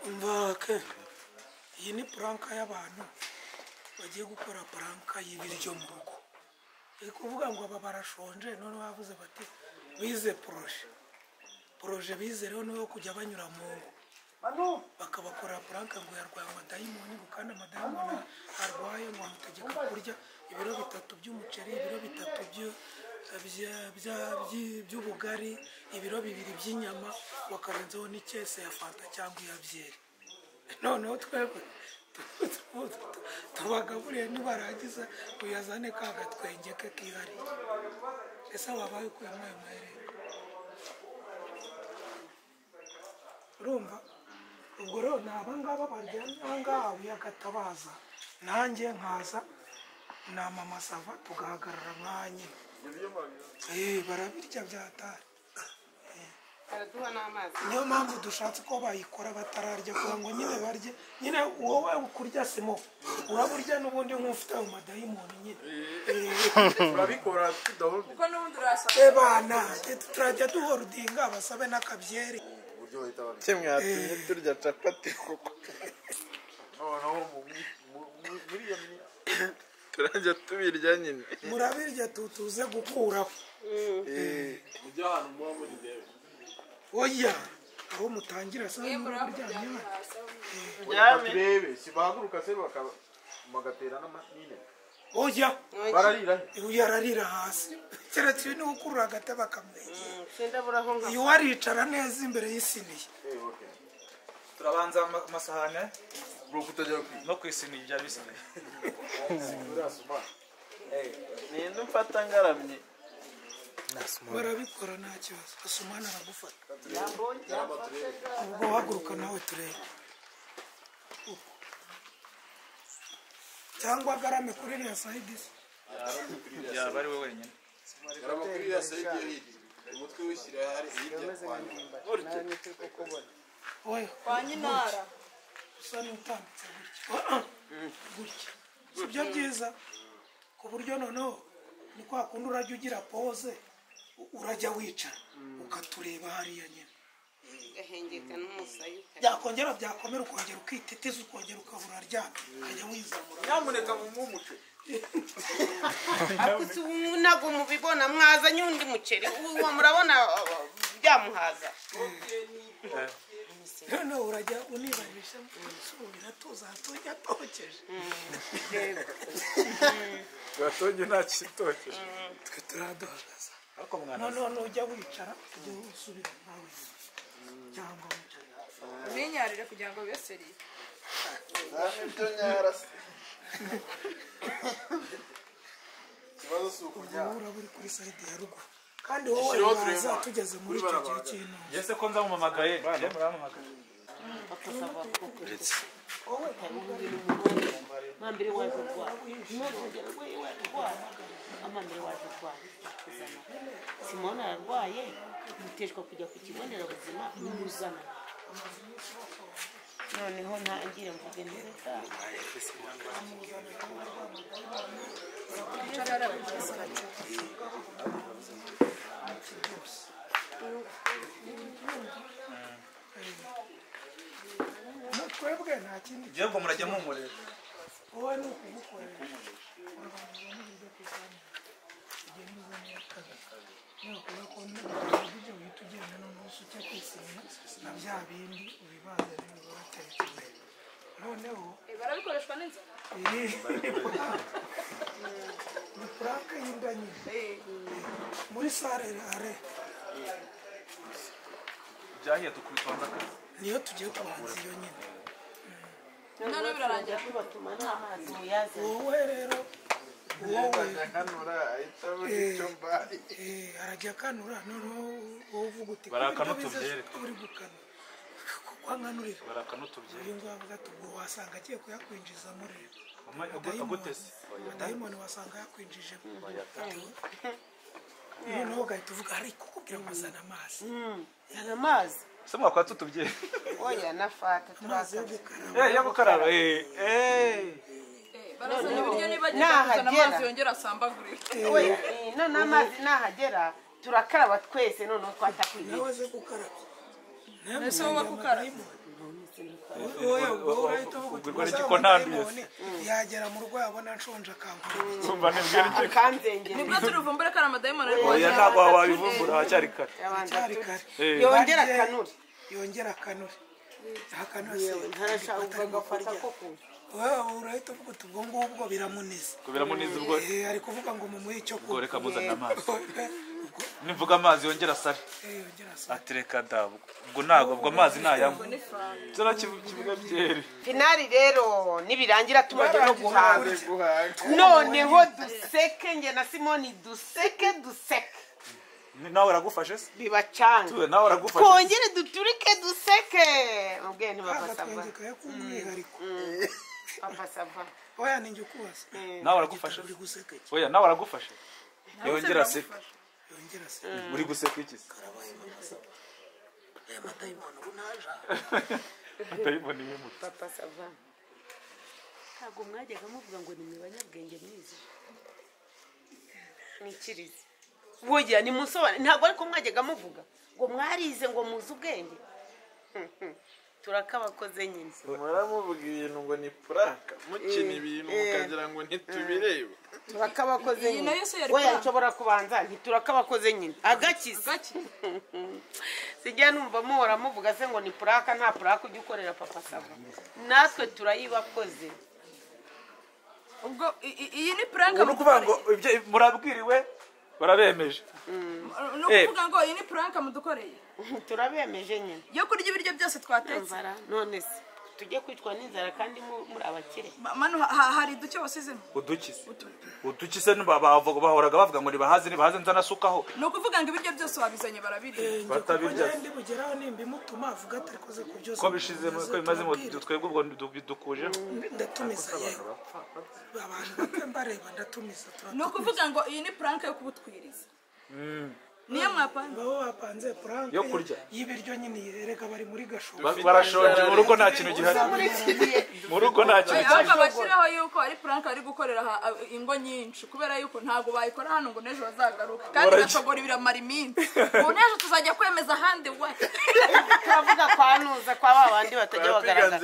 Umva ke, iyi ni prank y'abantu bagiye gukora prank y'ibiryo mu rugo. Iri kuvuga ngo aba barashonje, none bavuze bati bize projet bize rero niyo kujya banyura mu ngo bakabakora prank ngo yarwaye amadayimoni, ngo kandi amadayimoni arwaye ngo amutegeka kurya ibiro 3 by'umuceri, ibiro 3 by'ubugari, ibiro 2 by'inyama, bakarenzaho n'ikese ya fanta cyangwa iya byeri. Noneho twebwe tubagaburiye, nibarangiza uyazane ka gatwenge ke kihariye. Ese wabaye ukuyemo ayo maherena? Urumva ubwo rero ni abangaba baryamye ahangaha, uyagatabaza nanjye nkaza na mama Sava tugahagarara nka nyine. Barabirya byatari. Baraduha n'amazi. Niyo mpamvu dushatse ko bayikora batararya, kugira ngo nyine barye nyine. Wowe kurya simo uraburya n'ubundi nk'ufite ayo madayimoni nyine. Turabikora tudahora. Kuko n'ubundi urasaba. Ebana turajya duhorudinga basabe n'akabyeri. Uburyo bahita babikora. Kimwe mwatumye turya capati koko. Noneho muri iyo turajya tubirya nyine. Murabirya tutuze gukuraho. Mujye ahantu muba muri rebe. Oya, aho mutangira sa Mwe muryamye hano. hasi. Turebe si bahaguruka se bagatera n'intebe. Oya. Bararira he? Uyu ararira hasi, keretse uyu niwe ukurura agatebe akamwegera. Sindaburaho nka Uyu aricara neza imbere y'isiniya. Eh, okay. Turabanza amasahane Bro, kutajya kwiga. No kwisiniya byari bisigaye. Urasoma. Ninde umfata ngaramye? Barabikora nta kibazo, Asumani aragufata. Ubwo haguruka nawe turebe. Uko. Cyangwa agarame kuri iriya side se. Yaba ari we wenyine. Garama kuri iriya side yo hirya, umutwe wishyira hari hirya kwa nyina. Oya. Kwa nyinara. Usa n'utambitse gutya. Ah, ah. Gutya si byo byiza, ku buryo noneho ni kwa kundi urajya ugira pose, urajya wicara ukatureba hariya nyine. Gahengeka n'umusaya ukajya. Byakongera byakomera, ukongera ukititiza, ukongera ukabura aryamye, ukajya wizamura. Nyamuneka mumuce. Ariko si ubu ntabwo mubibona, mwazanye undi muceri uwo murabona byamuhaza. Noneho urajya unibarisha biratuza hatujya atokeje. Gatonge nta kitokeje. Twe turaduhagaze. Ariko mwana Noneho nujya wicara ujye usubira nawe cyangwa wicare hafi. Uninyarire kugira ngo bibe sérieux. Ibyo nyara se. Ikibazo si Ubwo ukunyara. wowe uraba uri kuri side ya ruguru, kandi wowe Ishyiraho waza turema. tugeze muri Kuri icyo gihe barabara. cy'intuza. Ese ko nzamumamagaye njye murampamagaye? Wowe Mwambere waje urwara nturongera urwara, amambere waje urwara kuzana Simona ararwaye, muteshwa kujya ku kigo nderabuzima muzana, noneho ntangire mvuge ntereka. Wicara hariya kuri escalier. No, twebwe nta kindi. Ngiye ubwo murajya munkorera. Wowe ni ukugukorera, urabanza n'uburyo ku isahani ugenda uzana iya kabiri, nibakora ko ibyo uhita ugenda noneho usuke kwisina na bya bindi ubibazane bibateretse imbere noneho. Barabikoreshwa n'inzara. Iyi ni prank y'inda nyine muri salle are. Byahiye dukubitwa ndakazi. Niyo tugiye kubanza iyo nyine. Noneho birarangira. Tubatuma n'amazi muyazane. Wowe rero, wowe Nkanura ahita abona icyo mbaye. Arajya akanura, noneho wowe uvuga uti Barakana "Ko ibyo bize utubyere." uri gukanura kuko ankanurira. Barakana utubyere. Uyu nguyu avuga ati ubwo wasanga agiye kuyakwinjizamo rero. Agute se? Dayimoni wasanga yakwinjijemo. Noneho ugahita uvuga ariko kukubwira ngo zana amazi. Zana amazi. Se mwakwatse utubyere? Oya, na fata. Amazi yo Turakaze. gukaraba. Eh, yo gukaraba, eh eh. Barazana ibiryo, niba agenda kuzana Nahagera. amazi yongera asambagurike. Oya, none amazi nahagera turakaraba twese, noneho twatakwiriye. Nawe aze gukaraba. Ese wowe gukaraba? Ubwo ari ko ntanduye. Yagera mu rugo yabona nshonje akankora. Umva nibwira iki akanzengera. Nibwo turuvumbura ko ari amadayimoni ariko. Oya ntabwo wabivumbura hacyari kare. Hacyari kare. Yongera akanure. Yongera akanure. Akanure se. Ntarashaka ugafata koko. Wowe urahita uvuga uti ubwo ngubwo biramuniza. Ko biramuniza ubwo. Ari kuvuga ngo mumuhe icyo kunywa. Ubwo reka muzana amazi. Nivuga amazi yongera asare. Yongera asare. Atereka da ubwo ntago ubwo amazi nayanywa. Tuna kivuga byeri. Finali rero nibirangira tumaze no guhanga. Noneho duseke nge na Simoni duseke duseke. Nawe aragufashe se? Bibacanga. Nawe aragufashe. Twongere duturike duseke. Mubwiye ni Papa Sava. Papa Sava. Oya ninjye ukubaza. Nawe aragufashe. Oya nawe aragufashe. Yongera aseke. Yongera aseke. Uri guseka iki se? Karabaye Papa Sava. Aya madayimoni ubu naje. Madayimoni yimutse. Papa Sava. Ntabwo mwajyaga muvuga ngo ni mwe banyabwenge mwize. Nikirize. Woya ni musobanure ntabwo ariko mwajyaga muvuga ngo mwarize ngo muzi ubwenge. Turakabakoze nyine. Muramuvuga ibintu ngo ni prank mukina ibintu mukagira ngo ntitubirebe. Turakabakoze nyine. Oya nshobora kubanza ntiturakabakoze nyine. Agakiza. Sijya numva muhora muvuga se ngo ni prank nta prank ujya ukorera Papa Sava. Natwe turayibakoze. Ubwo iyi ni prank mukuvuga ngo murabwiriwe barabemeje. No kuvuga ngo iyi ni prank mudukoreye. Turabemeje nyine. Yo kurya ibiryo byose twatetse. None se tujye kwicwa n'inzara kandi muri abakire. Manu hari duke wasizemo. Udukise. Udukise bahoraga bavuga ngo nibahaze nibahaze nzanasukaho. No kuvuga ngo ibiryo byose wabizanye barabiriye. Batabirya. Ndi bugeraho nimba imutuma avuga atari koze ku byose. Ko bishizemo ko bimaze mu twebwe ubwo dukujeho. Ndatumiza yewe. Abantu bakembareba ndatumiza. No kuvuga ngo iyi ni prank yo kubutwiriza. Niyo mwapanze. Babo bapanze prank yo kurya y'ibiryo nyine yereka bari muri gashobo. Barashonje mu rugo nta kintu gihari. Mu rugo nta kintu gihari. Bashyiraho yuko ari prank ari gukorera ingo nyinshi kubera yuko ntago bayikora hano ngo nejo bazagaruka. Kandi gashobora biramara iminsi. Ngo nejo tuzajya kwemeza ahandi we. Turavuga kwa nuza kwa babandi batajya bagaragara.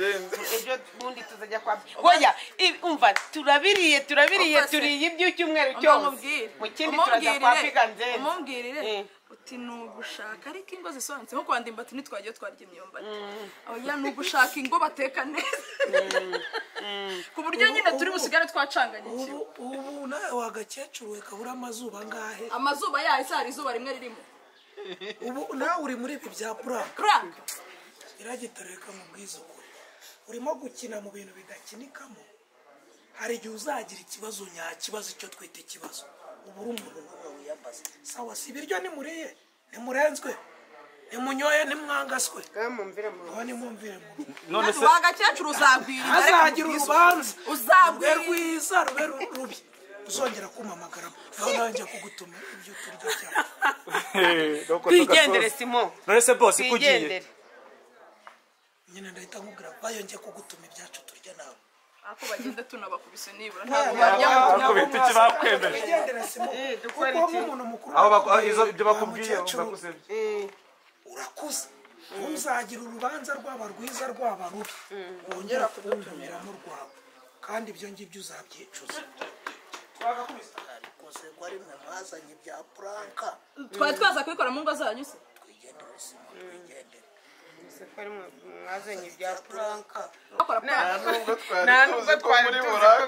Ejo bundi tuzajya kwa. Oya umva turabiriye turabiriye turiye iby'icyumweru cyose. Mu kindi turajya kwa Piganzenze. Umumbwirire. Uti nugushaka ariko ingo zisobanutse nko kwanda imbati nitwagiye twarya imyumbati. Oya nugushaka ingo bateka neza. Ku buryo nyine turi busigare twacanganye iki. Ubu nawe wagakecuru we kabura amazuba ngahe. Amazuba yaye sari izuba rimwe ririmo. Ubu nawe uri muri ibi bya prank. Prank. Iragitareka mu bwizukuri. Urimo gukina mu bintu bidakinikamo. Hari igihe uzagira ikibazo nyakibazo icyo twita ikibazo. Ubura umuntu n'umwe wiyambaza. Sawa si ibiryo nimuriye nimurenzwe nimunyoye nimwangaswe. Mwumvire mu rugo nimumvire mu rugo. None se wagakecuru uzagwira azagira urubanza uzagwira rwiza rube rubi uzongera kumamagara naho nanjye kugutuma ibyo turya byawe. Twigendere Simo. None se boss kugiye. Nyine ndahita nkubwira bayongeye kugutuma ibyacu turya nawe. Ako bagenda tunabakubise nibura ntabwo barya bakubita iki bakwemeje. Kuko nk'umuntu mukuru aho izo ibyo bakubwiye bakusebye. Urakuze uzagira urubanza rwaba rwiza rwaba rubi wongera kugutumiramo rwawe kandi ibyo ngibyo uzabyicuza. Ariko se ko ari mwe mwazanye ibya prank. Twari twaza kubikora mu ngo zanyu se. Twigendere Simo twigendere. Mwazanye ibya prank. Nta nubwo twari tuzi ko biri buraka.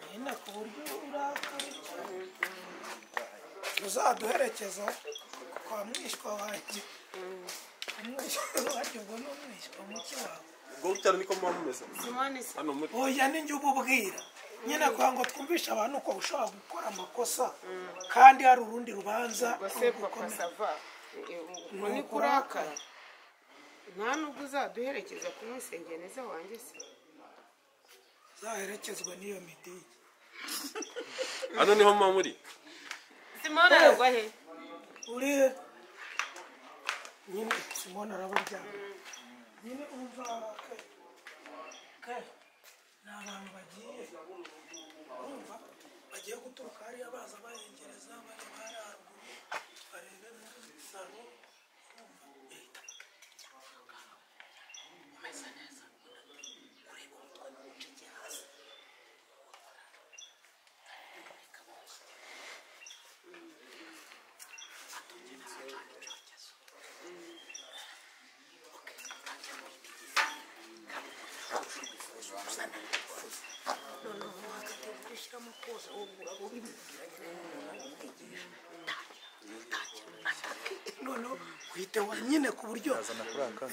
Nyine ku buryo urakara uzaduherekeza kwa mwishywa wanjye. Umwishywa wanjye ubwo ni umwishywa muke wawe. Ubwo cyane niko muba mumeze. Oya ninjye ububwira. Nyine kugira ngo twumvishe abantu ko ushobora gukora amakosa kandi hari urundi rubanza ni kurakara. Nta nubwo uzaduherekeza kumwisengeneza wanjye se. Uzaherekezwa n'iyo midigi. Hano niho muba muri. Simoni aragwa he? Uri nyine Simoni arabaryama. Nyine umva ke ni abantu bagiye urumva bagiye Bagiye guturuka hariya baza bahengereza bareba hariya haruguru barebe muri salo urumva bahita umeze neza ureba umutwe n'ucike hasi ushyiramo pose uraba ubimubwira nyine nk'umuntu umwigisha tangira atake noneho uhite nyine ku buryo azana kuraka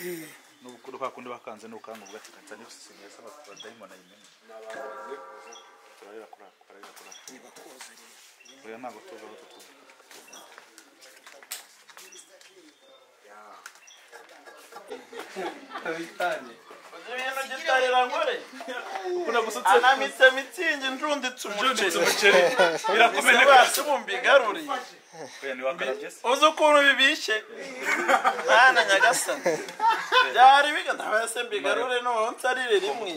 n'ubukuru kwa kundi bakanze n'ukanga ubwo ati kanza n'ibisesengera saba abadayimoni ayimenye turarira kuraka bararira kuraka niba koza rero oya ntabwo tuzi aho tutuye Ibintu gitarira nkore anamitse mitsingi njunditse umuceri birakomeneka basi mumbigaruriye oya ntiwakarabye se uzi ukuntu bibishye mwana nyagasani byari biga ndabase mbigarure noneho nsarire rimwe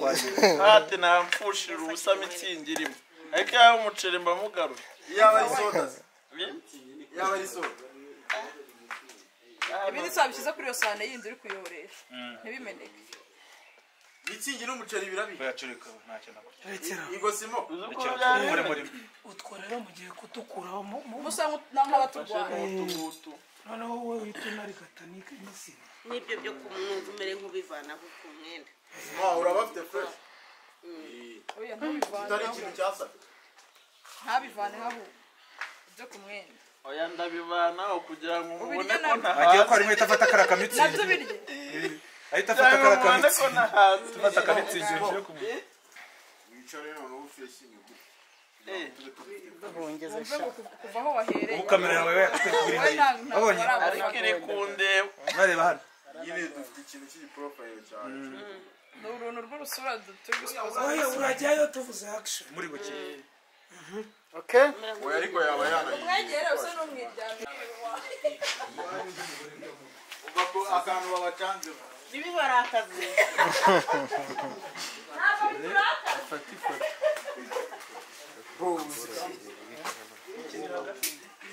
ati nampfushira ubusa mitsingi irimo ariko yaba umuceri mba mugarure Yaba ari soda. Yaba ari soda. Ibindi wabishyize kuri iyo sahane yindi uri kuyoresha ntibimeneke. Mitsingi n'umuceri birabi. Oya curika ntacyo nakurya. Rekera. Igo simo. Rekera ukore muri Utwo rero mugiye kutukuraho musa nk'abaturwanya. Noneho wowe uhita unarigata n'isima. N'ibyo byo kumwumva umere nk'ubivanaho ku mwenda. Ma urabafite fresh. Oya ntubivane. Utari ikintu cyasabye. Ntabivane habu. Ibyo ku mwenda. Oya ndabivanaho kugira ngo mubone ko ntahaze. Agiye ko arimo ahita afata kara kamitsingi. Nabyo birye. Ahita afata kara kamitsingi. Afata kamitsingi yo ku mwenda. Wicare noneho ufesinge gutya. Kuva aho wahereye. Ubu kamera yawe yakutegurira. Wabonye? Ariko iri kundeba. Bareba hano. Nyine dufite ikintu cy'igiprofile cyane. Ni uruntu rw'urusura turi gusoza. Oya urajyayo tuvuze action. Muri buke. Okay. Oya ariko yaba yanayiye. Mwegere usa n'umwiryamye. Uva ko akantu babacanzemo. Bibi barakaze. Ntabwo biturakaze. Fata ifoto.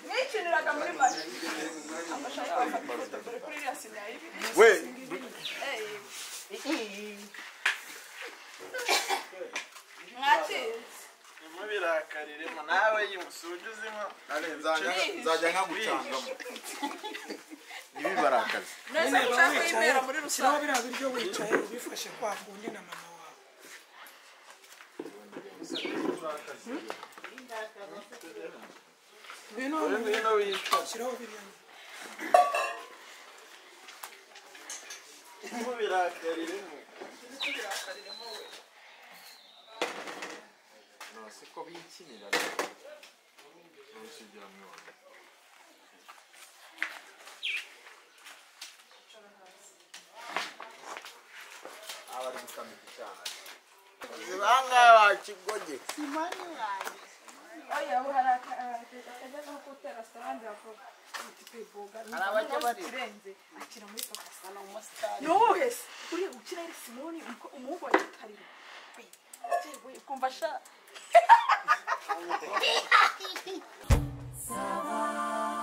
Mwikiniraga muri mari. Amashaka bafata ifoto dore kuri iriya sinya y'ibiri. We. Mwatsinze. Ntimubirakariremo nawe yimusuje uzimo. Nzajya nkagucangamo. Ntibibarakaze. Nese ushaka kwibera muri rusange. Shyiraho biriya biryo wicaye ubifashe kwa kundi na mama wawe. Ngwino wicaye. Shyiraho biriya. Ntimubirakariremo. Ntimubirakariremo we. Siko bikinira. Ntusigira mwana. Abari gutamika cyane. Zibanga bakigoge. Simani wanjye. Oya hari akajya nko kutera restaurant bavuga ati kwiboga. Arabajya bari. Kirenze akira muri papa sana umusitari. Ni uwuhe se? Uriya ukina ari Simoni umuhungu wa Gitariro. We kumva sha. Sawa.